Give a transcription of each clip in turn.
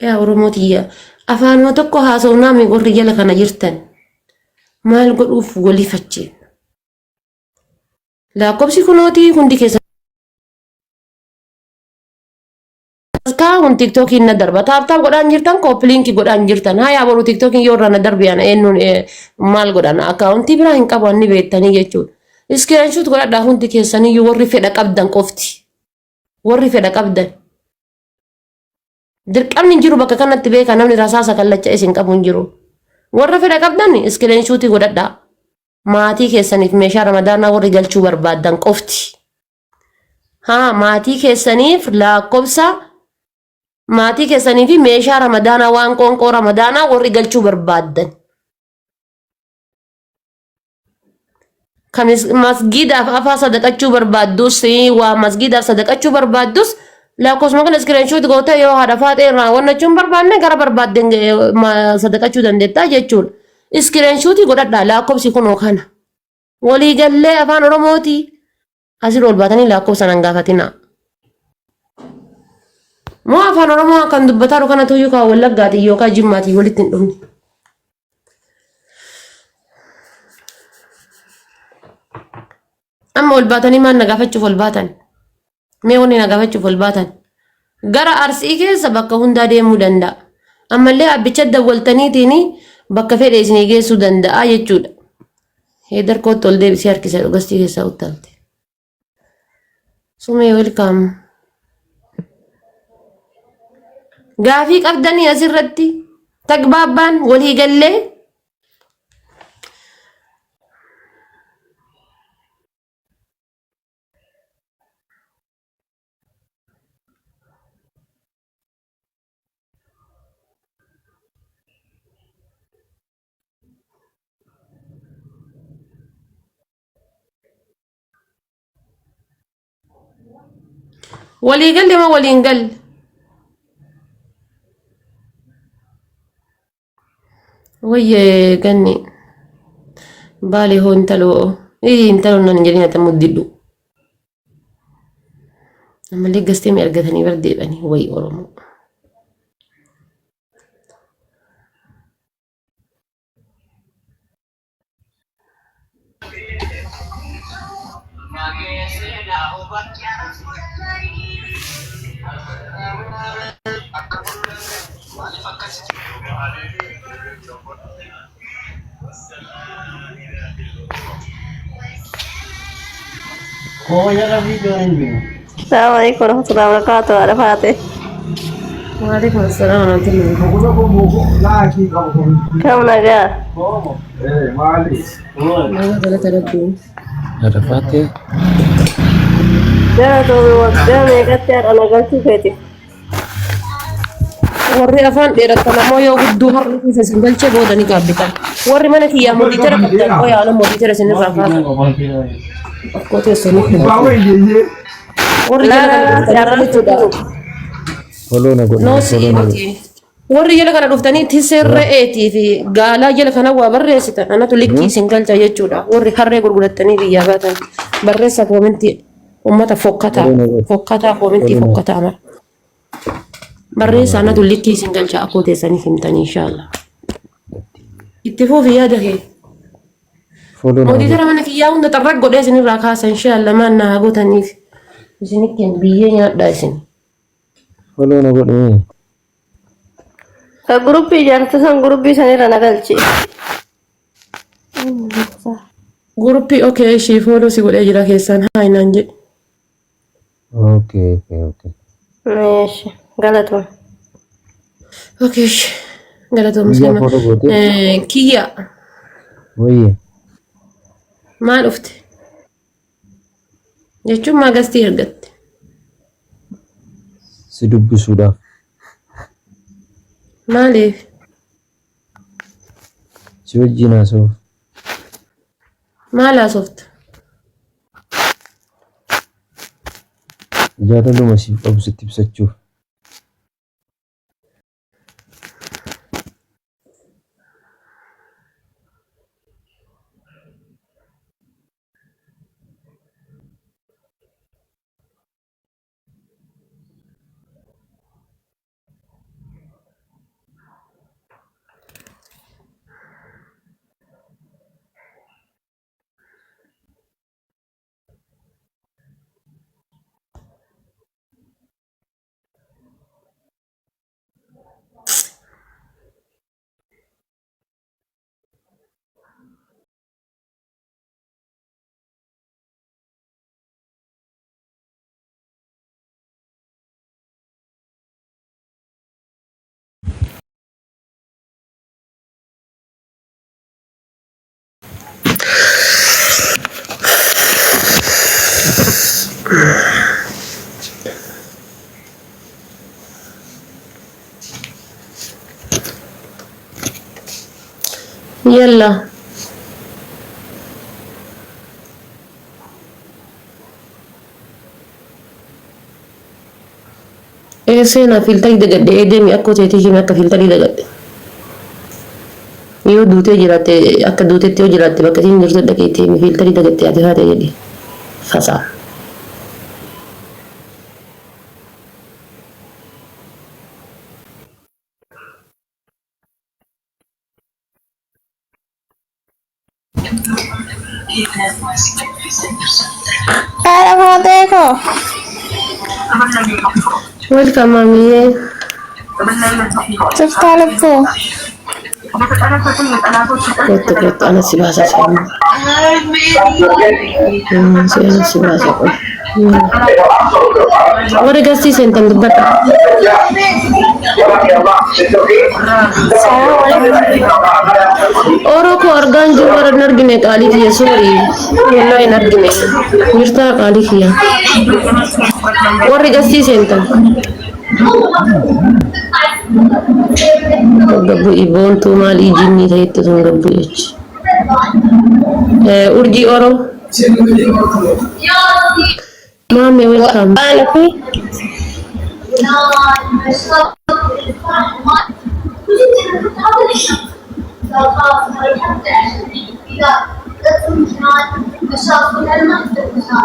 Yaa Oromoo tiyya afaanuma tokko haasofnaa mi warri jala kana jirtan maal godhuuf walii fache. Lakkoofsi kunooti hundi keessa kun tiktookiin na darba. Taap taap godhaan jirtan kooppiliinkii godhaan jirtan. Haa yaa boru tiktookiin yoo irraa na darbe ana eenyuun maal godhan akkaawuntii biraa hin qabu anni beektanii jechuudha. Iskiriinshuut godhadhaa hundi keessaniyyuu warri fedha qabdan qofti. Warri fedha qabdan. Dirqamni hin jiru bakka kanatti beekaa namni rasaasa kallacha isin qabu hin jiru. Warra fedha qabdan iskiriinshuutii godhadhaa. Maatii keessaniif meeshaa ramadaanaa warri galchuu barbaaddan qofti. Haa maatii keessaniif lakkoofsa maatii keessanii fi meeshaa ramadaanaa waan qoonqoo ramadaanaa warri galchuu barbaaddan. Kan masgiidaaf afaa sadaqachuu barbaaddus waa masgiidaaf sadaqachuu barbaaddus lakkoofsuma kana iskiriinshuut gootee yoo haadha faaxee irraa wannachuun barbaanne gara barbaaddeen sadaqachuu dandeettaa jechuudha. Iskiriinshuutii godhadhaa lakkoofsi kunoo kana. Waliigallee afaan Oromooti. Asirra ol baatanii lakkoofsa nan gaafatinaa. Moo afaan Oromoo kan dubbataa jiru kanatu iyyuu kan Wallaggaatiin yookaan Jimmaatiin walitti hin dhufne. Amma ol baatanii maal na gaafachuuf ol baatan? Mee wanni na gaafachuuf ol baatan? Gara Arsii keessa bakka hundaa deemuu danda'a. Ammallee abbicha dawwaltaniitiin bakka fedhe isinii geessuu danda'a jechuudha. Heedar kootti ol deebisee harkisa dhugastii keessaa uttalte. Sumee welcome. Gaafii qabdanii asirratti tagbaabbaan walii gallee Walii galle moo waliin galle? Wayyee ganni. Baale hoo intaloo. Ii intaloo nan jedhin ati muddidhu. Ammallee gastee mi argatanii bar deebanii wayi Oromoo. Assalamu alaikum warahmatullahi wabarakatuh. Haadha Faate. Waalaikum assalam warahmatullahi Kam nagaa? Nama galata rabbii. Haadha Faatee. Gara toomi waggaa meeqatti haadha na galchuu feeti? Warri afaan dheeratan ammoo yoo gudduu har'a keessa isin galchee booda ni gaabbitan. Warri mana kiyyaa modiitera qabdan qoyaa ana modiitera isinirraa kaasa. Akkoo teessanii. Warri jala kana dhuftanii jechuudha. Follow na godhi. No Follow na godhi. si'iti. Warri jala kana dhuftanii tisee re'eetii fi gaalaa jala kana waa barreessitan anatu likkii isin galcha jechuudha. Warri harree gurgurattanii biyyaa baatan barreessa koomentii uummata fokkataa Follow na godhi. fokkataa koomentii Follow na fokkataa mara. Barreessa anatu likkii isin galcha akkoo teessanii himtanii inshaallah. Itti fuufi yaada kee. Follow na godhi. Moodiitara mana kiyyaa hunda xarraq godhee isinirraa kaasa inshaallah maal na haa gootaniif. Isinitti biyyee nyaadhaa isin. Follow na godhi. Ka guruppii ijaarte san guruppii sanirra na galchi. Guruppii okee ishii fooloo si godhee jira keessaan haa naan jedhi. Okay, okay, okay. Meeshi galatoom. Okee ishii galatoom Guyyaa muslima. follow gootee. Kiyya Wayye. maal dhufte? Jechuun maa gastii ergatte? Si dubbisuudhaaf. Maaliif? Si wajjin haasa'uuf. Maal haasofta? Jaalaluma siif qabu sitti ibsachuuf. Yalla. Ee seenaa fiiltarii dagadhe ee deemi akkoo teetii himi akka fiiltarii dagadhe. Yoo duutee jiraatte akka duutetti yoo jiraatte bakka isiin jirtu dhaqee itti himi fiiltarii dagatte ati haate jedhi. Fasaa. Haadha faatee koo. Welcome maamiyyee. Jirtaa lubbuu. Kottu kottu ana si baasa seenu. Si ana si baasa qoy. Warri gastii seentan dubbadha. Oro koo argaan jiru warra hin argine qaalii kiyya soorii. Wallahi hin argine. Jirtaa qaalii kiyya. Warri gastii seentan. Gabbu boontuu maalii jinnii ta'etti sun gabbu jechi. Urjii Oro. Maame welcome. Waan ofii.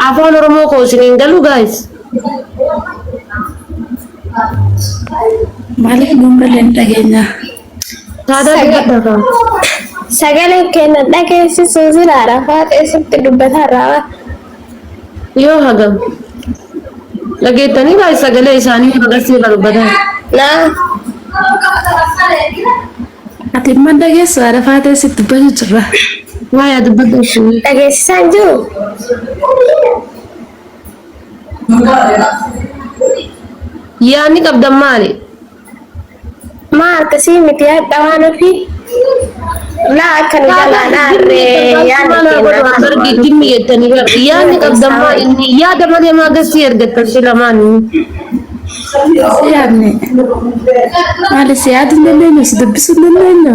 Afaan Oromoo koo isin hin galu guys. Maaliif nuun galle hin dhageenya? Saadaa dubbadha kaa. Sagalee kenna dhageessisuu silaadha faatee sitti dubbataa irraa. Yoo hagam. Dhageettanii guys sagalee isaanii agarsiisa irra dubbatan. Naa. Ati immoo dhageessu haadha faatee sitti dubbatu jirra. Waa yaa dubbadhu ishee. Dhageessisaan jiru. Yaadni qabdan maali? Maa akkasii miti hadha waan ofii. Laa akka nu jalaa dhaarree yaadni keenya Bargi dhimmi jettanii bar yaadni qabdan maali? Inni yaada malee maa gasii ergattan si lamaan. Si yaadne. Maali si yaaduu hin dandeenyu si dubbisuu hin dandeenyu.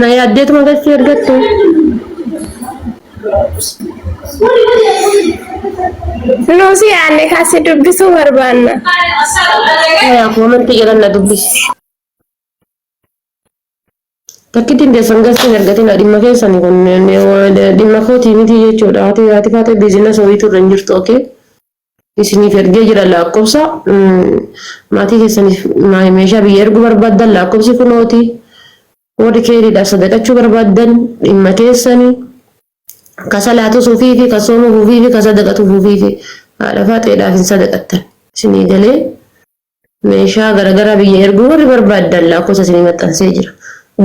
Na yaaddeetuma gasii ergattu. Nuusi yaadne kasi dubbisuu barbaanna. Yaa koomantii jedhan na dubbisi. Takkittiin teessan gastiin ergatina dhimma keessani kun dhimma kootii miti jechuudha. Haati haati faatee biizinasa wayiitu irra hin jirtu okee. Isiniif ergee jira lakkoofsa maatii keessaniif meeshaa biyya erguu barbaaddan lakkoofsi kunooti. Warri keeriidhaaf sadaqachuu barbaaddan dhimma keessani. Ka salaatus ufiifi ka soomuuf ufiifi ka sadaqatuuf ufiifi haadha faaxeedhaaf hin sadaqattan. Isinii galee meeshaa garagaraa biyya erguu warri barbaaddan lakkoofsa isinii maxxansee jira.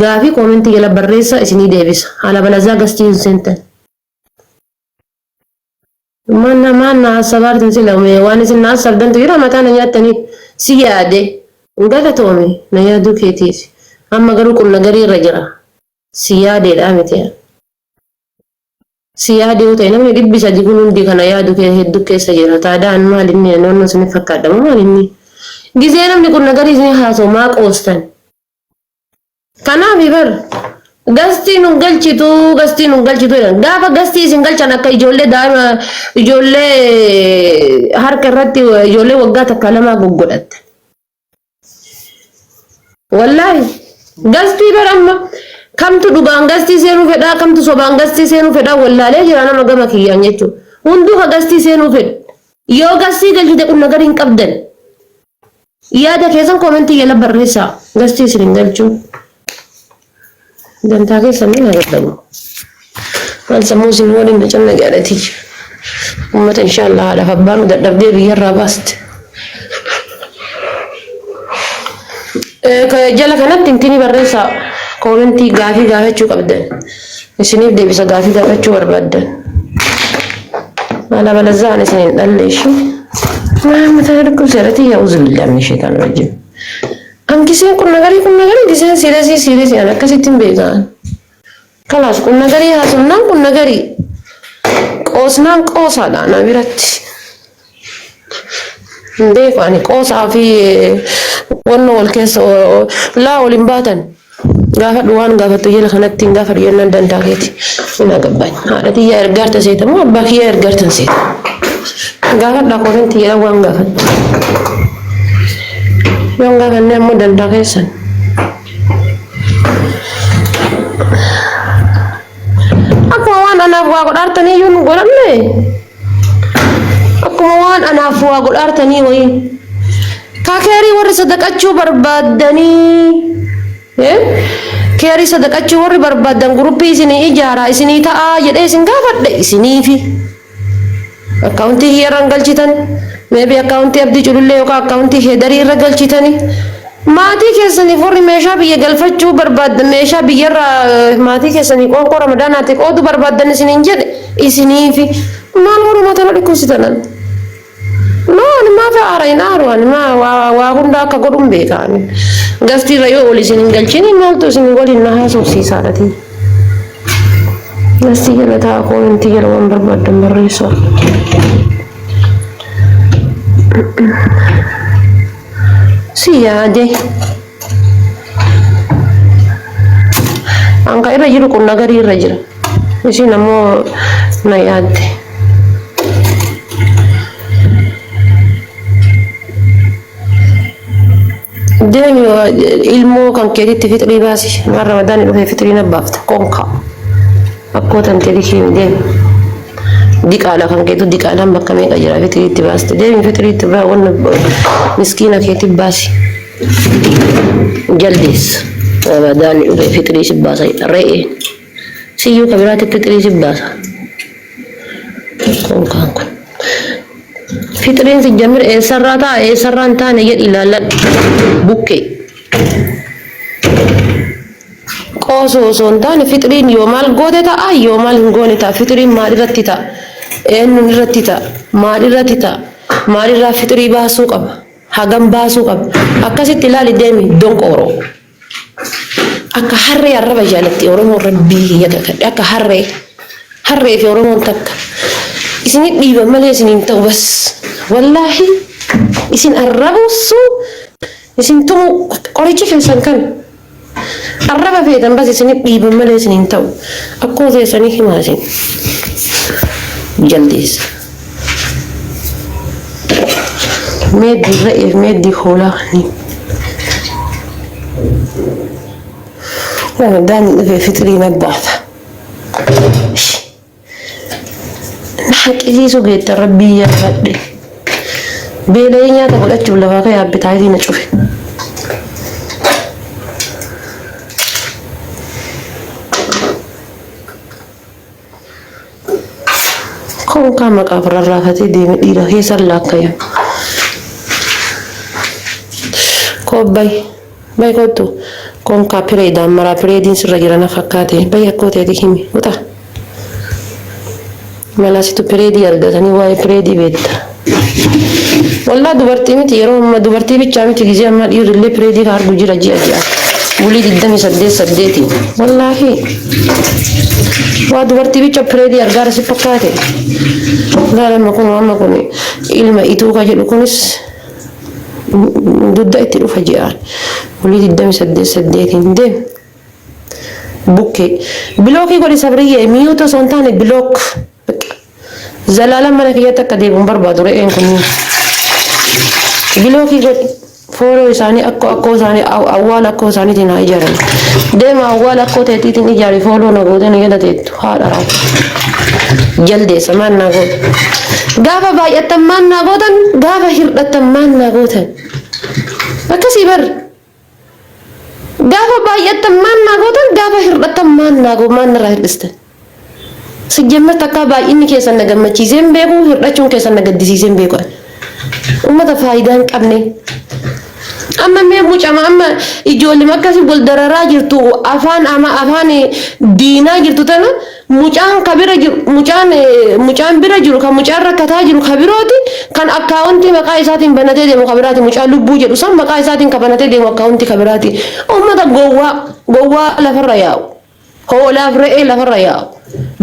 Gaafii koomentii jala barreessaa isinii deebisa. Haala balazaa gastii hin seentan. Manna maan na hassabaartan sila waan isin na hassabdantu jira mataa na nyaattanii si yaade galatoomi na yaaduu keetiif amma garuu qubna garii irra jira si yaadeedha miti si yaade yoo ta'e namni 300 kun hundi kana yaadu kee hedduu keessa jira taadaan maal inni naannoo isin fakkaadha moo maal inni gizee namni qubna garii isin haasa'u maa qoostan Kanaaf bar gastii nun galchitu gastii nun galchitu jedhan gaafa gastii isin galchan akka ijoollee daa'ima ijoollee harka irratti ijoollee waggaa takka lamaa goggodhatte. Wallaahi gastii bar amma kamtu dhugaan gastii seenuu fedhaa kamtu sobaan gastii seenuu fedhaa wallaalee jira nama gama kiyyaan jechuudha. Hunduu ka gastii seenuu fedhu. Yoo gastii galchite qunna gadi hin qabdan. Yaada keessan koomentii jala barreessaa. Gastii isin hin galchu. Dantaa keessan ni agardamu. Maal sammuu isin waliin na canna jaalatii. Uummata inshaallah haadhaaf abbaa nu dadhabdee biyyarraa baaste. Jala kanatti intini barreessaa koomentii gaafii gaafachuu qabdan. Isiniif deebisa gaafii gaafachuu barbaaddan. Maala balazaa ani isin hin dhalle ishee. Maa mataa dhukkubseera tiyya uzu billaa min sheetaan rajim. An giseen kun nagarii kun nagarii giseen siiresii siiresii an akkasitti hin beekaan. Kalaas kun nagarii haasofnaan kun nagarii qoosnaan qoosaadha na biratti. Hin beeku ani qoosaa fi wanna wal keessa laa wal hin baatan. Gaafadhu waan gaafattu jala kanatti hin gaafadhu jennaan dantaa keeti. Hin agabbaany. Haadha tiyyaa ergaarta seeta moo abbaa kiyyaa ergaartan seeta? Gaafadhaa koomentii jedha waan gaafattu. Yoo hin gaafanne ammoo dantaa keessan. Akkuma waan anaaf waa godhaartanii iyyuu nu godhanne. Akkuma waan anaaf waa godhaartanii wayii. Kaa keerii warri sadaqachuu barbaaddanii. Keerii sadaqachuu warri barbaaddan guruppii isinii ijaaraa isinii ta'aa jedhee isin gaafadhe isiniifi. Akkaawuntii kiyya irra hin galchitan. Maybe akkaawuntii Abdii Culullee yookaan akkaawuntii Heedarii irra galchitani. Maatii keessaniif warri meeshaa biyya galfachuu barbaaddan meeshaa biyyarraa maatii keessanii qoonqoo Ramadaanaatti qoodu barbaaddan isiniin jedhe isiniifi. Maal waruma tana dhukkubsitanan? No, ani maaf aara hin aaru ani maa waa waa hunda akka godhun beeka ani. Gastii irra yoo ol isin hin galchini maaltu isin waliin na haasofsiisaadhati. Gastii jala taa'a koomentii jala waan barbaaddan barreessaa. Si yaade. Anka irra jiru kun nagarii irra jira. Isin ammoo na yaadde. Deemi ilmoo kan keetitti fixrii baasi. Waan ramadaanni dhufee fixrii na baafta. Konka. Akkoo tantee likiimi deemi. Diqaala kan keetu diqaalaan bakka meeqa jira fixrii itti baaste. Deemi fixrii itti baa wanna miskiina keetti baasi. Jaldeessa. Ramadaanni dhufee fixrii si baasa. Re'een. Siyyuu ka biraatti fixrii si baasa. Konkaan kun. Fixriin si jamir eessarraa ta'a eessarraa hin taane jedhi ilaalladhu. Bukkee. Qoosuu osoo hin taane fixriin yoo maal goote ta'a yoo maal hin goone ta'a fixriin maal irratti ta'a eenyuun irratti ta'a maal irratti ta'a maalirraa fixrii baasuu qaba hagam baasuu qaba akkasitti ilaali deemi donqooroo. Akka harree arraba jaalatti Oromoon rabbii kiyya kakadhe akka harree harree fi Oromoon takka isin dhiiban malee isin hin ta'u bas wallaahi isin arrabsu isin tumu qorichi keessan kan arraba feetan bas isin dhiiban malee isin hin ta'u akkoo teessanii himaa isin jaldeessa. Meeddii re'eef meeddii hoolaa ni. Ramadaanni dhufee fixrii na baata. Na haqisiisuu geetta rabbii yaadadhe. Beela'ee nyaata godhachuuf lafaa ka'ee abbitaayitii na cufe. Konkaa maqaaf rarraafatee deeme dhiira keessan laakkaya. Koo bay bay kottu konkaa pireedaan maraa pireediin sirra jira na fakkaate bay akkoo teeti himi uta. Malasitu pireedii argatanii waa'ee pireedii beekta. Wallaa dubartii miti yeroo amma dubartii bichaa miti gizee ammaa dhiirri illee pireedii ka argu jira ji'a ji'a. Bulii 28 8. Wallaahi. Waa dubartii bicha pireedii argaara si fakkaate. Laala amma kun amma kun ilma ituu ka jedhu kunis dudda itti dhufa ji'aan. Bulii 28 8 deem. Bukkee. Bilookii godhi sabriyyee miyuuta osoo hin taane bilook. Zalaalam mana kiyyatti akka deebi'u hin barbaadu re'een kunniin. Bilookii godhi. Fooloo isaanii akkoo akkoo isaanii awwaala akkoo isaaniitiin haa ijaaran. Deema awwaala akkoo teetiitiin ijaari fooloo na gootee na jala teettu haadha raatu. Jaldeessa maal naa goota. Gaafa baay'attan maal naa gootan gaafa hirdhattan maal naa gootan. Akkasii bar. Gaafa baay'attan maal naa gootan gaafa hirdhattan maal naa goo maal narraa hirdhistan. Sijjammer takkaa baay'inni keessan na gammachiisee hin beeku hirdhachuun keessan na gaddisiisee hin beeku. Uummata faayidaa hin qabne. Amma mee mucama amma ijoollema akkasii wal dararaa jirtu afaan ama afaan diinaa jirtu tana Mucaan ka bira jiru mucaan mucaan bira jiru kan mucaan rakkataa jiru ka birooti kan akkaawuntii maqaa isaatiin banatee deemu ka biraati mucaa lubbuu jedhu san maqaa isaatiin ka banatee deemu akkaawuntii ka biraati ummata gowwaa gowwaa lafarra yaa'u hoolaaf re'ee lafarra yaa'u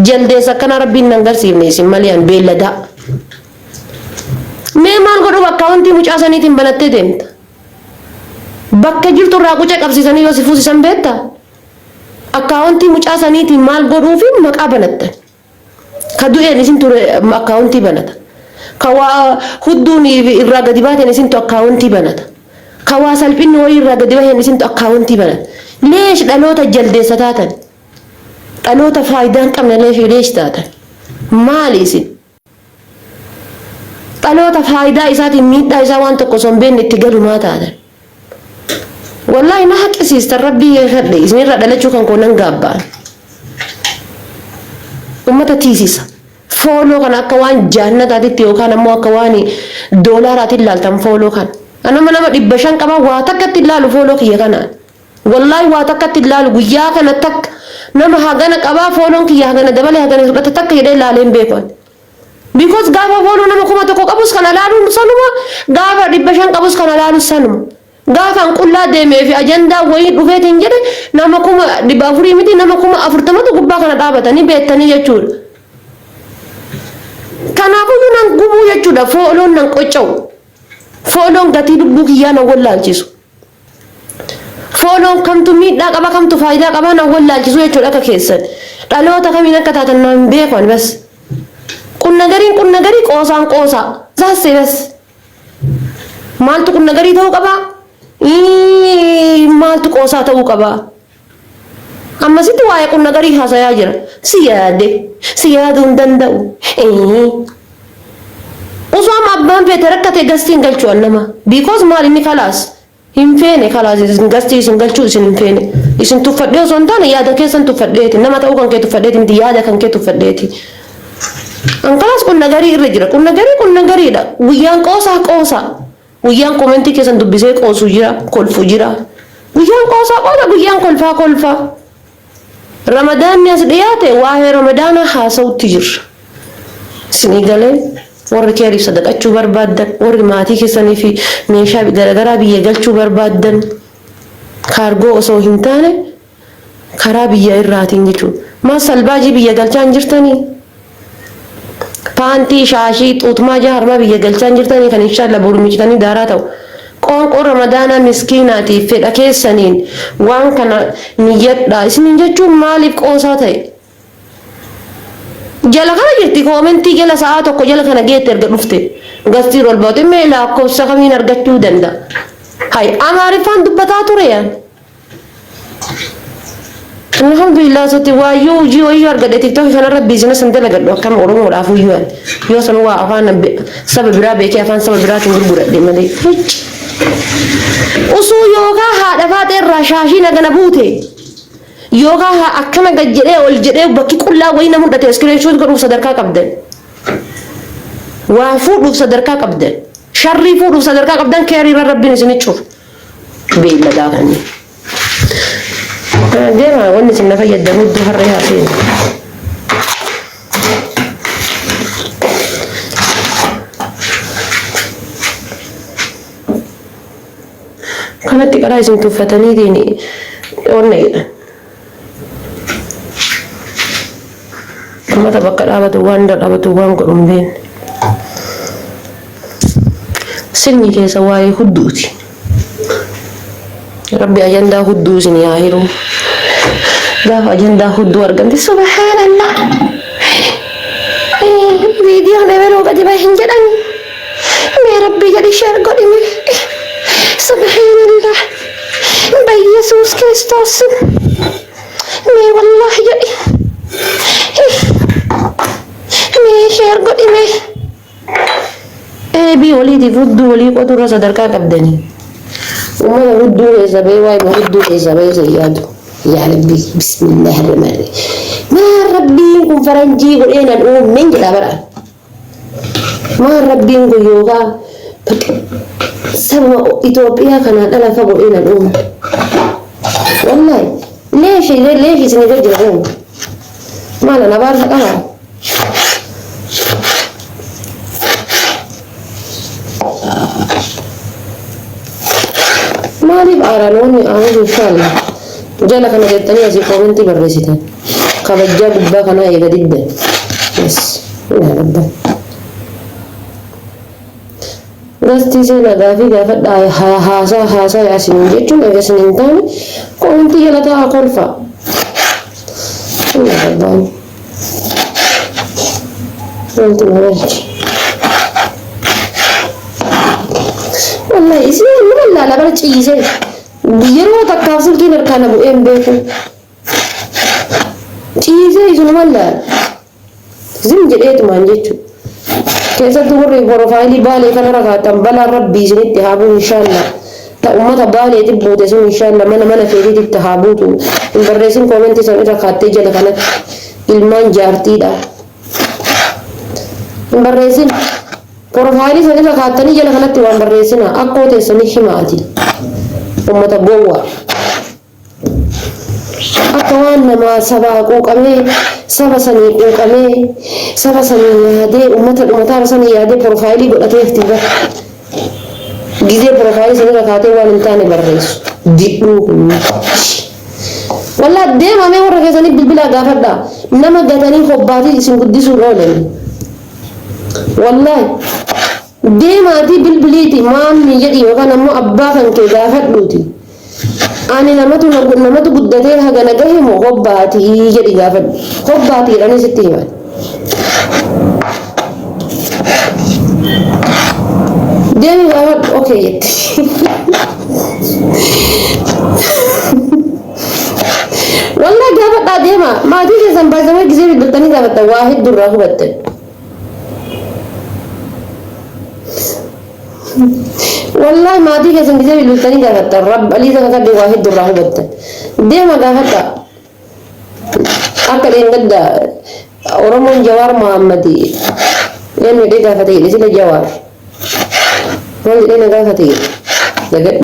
jaldeessa akkanaa rabbiin nan garsiifne isin malee an beelladaa mee maal godhuuf akkaawuntii mucaa saniitiin banattee deemta bakka jirtu irraa qucee qabsiisanii yoo si fuusisan beektaa? Akkaawuntii mucaa saniitiin maal godhuufi maqaa banattan? Ka du'een isin ture akkaawuntii banata. Ka waa hudduun irraa gadi baateen isintu akkaawuntii banata. Ka waa salphinni wayii irraa gadi baheen isintu akkaawuntii banata. Leesh dhaloota jaldeessa taatan? Dhaloota faayidaa hin qabne leesh leesh taatan? Maali isin? Dhaloota faayidaa isaatiin miidhaa isaa waan tokko osoo hin beekne itti galu maa taatan? Wallaahi na haqqisiistan rabbii kadhe isinirra dhalachuu kan koo nan gaabbaan. Ummata tiisisa. Fooloo kana akka waan jaannataatitti yookaan ammoo akka waan doolaaraatiin laaltan fooloo kana. Anama nama 500 qaba waa takkatti laalu fooloo kiyya kanaan. Wallaahi waa takkatti hin laalu guyyaa kana takka nama hagana qabaa fooloon kiyya hagana dabale hagana hir'ate takka jedhee laalee hin beeku ani. Because gaafa fooloo nama 1000 qabus kana laaluun sanuma gaafa 500 qabus kana laalu sanuma. Gaafa an qullaa deemee fi ajandaa wayii dhufeetiin jedhe nama 400,000 miti nama 40,000tu gubbaa kana dhaabatanii beektanii jechuudha. Kanaafuyyuu nan gubuu jechuudha fooloon nan qocca'u. Fooloon gatii lubbuu kiyyaa nan wallaalchisu. Fooloon kamtu miidhaa qaba kamtu faayidaa qaba nan wallaalchisu jechuudha akka keessan. Dhaloota kamiin akka taatan nan beeku ani bas. Qunna gariin qunna garii qoosaan qoosaa. Zaassee bas. Maaltu qunna garii ta'uu qaba? Maaltu qoosaa ta'uu qaba? Ammasitti waa'ee qunna garii haasayaa jira. Si yaade. Si yaaduu hin danda'u. Osoo amma abbaan feete rakkate gastii hin galchu an nama. Because maal inni kalaas hin feene kalaas isin gastii isin galchuu isin hin feene. Isin tuffadhee osoo hin taane yaada keessan tuffadheeti. Nama ta'uu kan kee tuffadheeti miti yaada kan kee tuffadheeti. An kalaas qunna garii irra jira. Qunna garii qunna gariidha. Guyyaan qoosaa qoosaa. Guyyaan komentii keessan dubbisee qoosu jira, kolfu jira. Guyyaan qoosaa qoosa, guyyaan kolfaa kolfaa. Ramadaanni as dhiyaate waa'ee Ramadaanaa haasa'utti jirra. Isinii galee warri keeriif sadaqachuu barbaaddan, warri maatii keessanii fi meeshaa garaagaraa biyya galchuu barbaaddan kaargoo osoo hin taane karaa biyya irraatiin jechuudha. Maal salbaajii biyya galchaa hin jirtanii? Paantii, shaashii, xuutmaa jaha harmaa biyya galchaa hin jirtanii kan inshaalla boru miicitanii daaraa ta'u. Qoonqoo Ramadaanaa miskiinaatiif fedha keessaniin waan kana niyyadhaa isiniin jechuun maaliif qoosaa ta'e? Jala kana jirti koomentii jala sa'aa tokko jala kana geette erga dhufte gastii ol baate mee lakkoofsa kamiin argachuu danda'a? Hay Amaariffaan dubbataa ture yaan. Alhamdulillah sotti waayyuu hojii wayyuu argadhe tiktok kanarra biizinasa hin dalagadhu akkam oromoodhaaf uyyuu ani yoo san waa afaan saba biraa beekee afaan saba biraatiin gurguradhe malee. Usuu yookaa haadha faaxee irraa shaashii nagana buute yookaa haa akkana gad jedhee ol jedhee bakki qullaa wayii na mul'ate iskiriinshoot godhuuf sadarkaa qabdan. Waa fuudhuuf sadarkaa qabdan. Sharrii fuudhuuf sadarkaa qabdan keerii irra rabbiin isin cufu. Beelladaa kanneen. Deema wanni isin na fayyaddan hudduu harree haa seenu. Kanatti qaraa isin tuffataniitiin onna jedhan. Uummata bakka dhaabatu waan irra dhaabatu waan godhu hin beekne. Sirni keessa waa'ee hudduuti. Rabbi ajandaa hudduu isin haa hiru. Gaafa ajandaa hudduu argamte subhaanallah. Viidiyoon eberoo gadi bahe hin jedhani. Mee rabbi jedhi sheer godhi mee. Subhaanallah. Bayyesuus Kiristoos. Mee wallaahi jedhi. Mee sheer godhi mee. Eebii waliitiif hudduu walii qotuu irra sadarkaa qabdanii. Uummata hudduu keessa bahee waa'ee hudduu keessa bahee isa yaadu. Yaa Rabbi bismillaahi rahmaani Maal rabbiin kun faranjii godhee nan uummen jedha bara. Maal rabbiin kun yookaan saba Itoophiyaa kanaa dhala fa godhee nan uume. Wallaahi leeshi leeshi isin irra jira uume. Maal ana abaarsa qabaa? Maaliif aaraan wanni aaruu inshallah jala kana jettanii asii koomentii barreessitan kabajjaa gubbaa kanaa eega diddan yes yaa rabbi gastii seenaa gaafii gaafadhaa haasaa haasaa yaasiniin jechuun eega isin hin taane koomentii jala taa'aa kolfaa. Inni abbaan. Wanti na galche. Wallahi isin nama laala bara ciisee. Yeroo takkaaf silkiin harkaa na bu'ee hin beeku. Ciisee isinuma laala. Zim jedheetumaan jechuudha. Keessattuu warri porofaayilii Baalee kanarra kaa'attan balaan Rabbii isinitti haa bu'u inshaalla. Ta ummata Baaleeti buute sun inshaalla mana mana keetiitti haa buutu. Hin barreessin koomentii san irra kaattee jala kanatti ilmaan jaartiidha. Hin barreessin. Porofaayilii san irra kaattanii jala kanatti waan barreessina akkoo teessanii himaati. Ummata gowwaa. Akka waan namaa sabaa quuqamee, saba sanii quuqamee, saba sanii yaadee, ummata dhumataara sanii yaadee porofaayilii godhateefti bar. Gizee porofaayilii sanirra kaatee waan hin taane barreessu. Didhuu kun. Wallaa deemaa mee warra keessanii bilbilaa gaafadhaa. Nama gatanii hobbaatii isin guddisuun oolan. Wallaahi. Deemaatii bilbiliiti maammii jedhi yookaan ammoo abbaa kan kee gaafadhuuti. Ani namatu namatu guddatee hagana gahe moo hobbaatii jedhi gaafadhu. Hobbaatii jedhanii sitti himan. Deemi gaafadhu okee jetti. Wallahi gaafadhaa deema maatii keessan baay'isawwan gisee bilbiltanii gaafattan waa hedduu irraa hubattan. Wallahi maatii keessan gisee bilbiltanii gaafattan rabb aliisa kakadhe waa hedduu irraa hubattan. Deema gaafadhaa. Akka dheengadda Oromoon Jawaar Mohammad eenyu jedhee gaafate jedhe sila Jawaar. Maal jedhee na gaafate jedhe. Dagadhe.